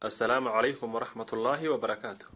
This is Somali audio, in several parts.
Assalaamu calaykum waraxmatullaahi wabarakaatu.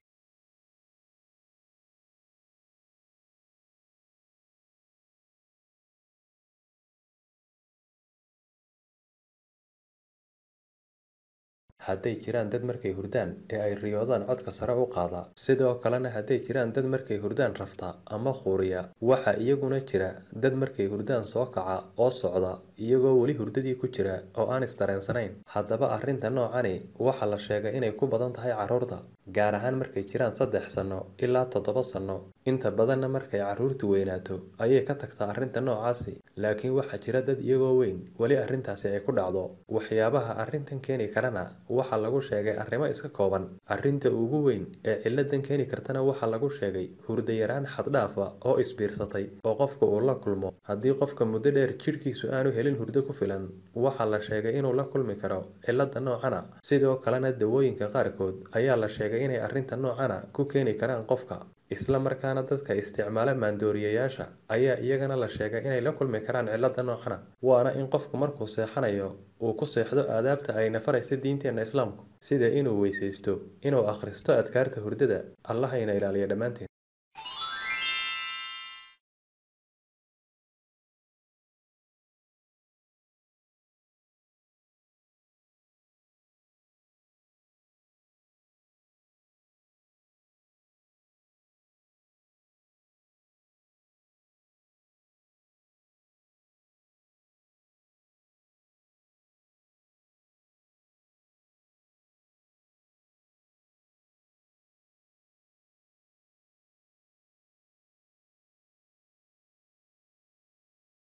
Hadday jiraan dad markay hurdaan ee ay riyoodaan codka sare u qaada, sidoo kalena hadday jiraan dad markay hurdaan rafta ama khuuriya, waxa iyaguna jira dad markay hurdaan soo kaca oo socda iyagoo weli hurdadii ku jira oo aan isdareensanayn. Haddaba arrinta noocani waxa la sheegay inay ku badan tahay carruurta, gaar ahaan markay jiraan 3 sano ilaa 7 sano. Inta badanna markay carruurtu weynaato ayay ka tagtaa arrinta noocaasi, laakiin waxaa jira dad iyagoo weyn weli arrintaasi ay ku dhacdo. Waxyaabaha arrintan keeni karana waxaa lagu sheegay arrimo iska kooban. Arrinta ugu weyn ee ciladan keeni kartana waxaa lagu sheegay hurdo yaraan xad dhaaf ah oo isbiirsatay oo qofka uu la kulmo. Haddii qofka muddo dheer jidhkiisu aanu helin hurdo ku filan, waxaa la sheegay inuu la kulmi karo cilada noocana. Sidoo kalena dawooyinka qaarkood ayaa la sheegay inay arrinta noocana ku keeni karaan qofka. Isla markaana dadka isticmaala maandooriyayaasha ayaa iyagana la sheegay inay la kulmi karaan cilada noocana. Waana in qofku markuu seexanayo uu ku seexdo aadaabta ay nafaraysa diinteena Islaamku, sida inuu weysaysto, inuu akhristo adkaarta hurdada. Allahayna ilaaliyo dhammaanteen.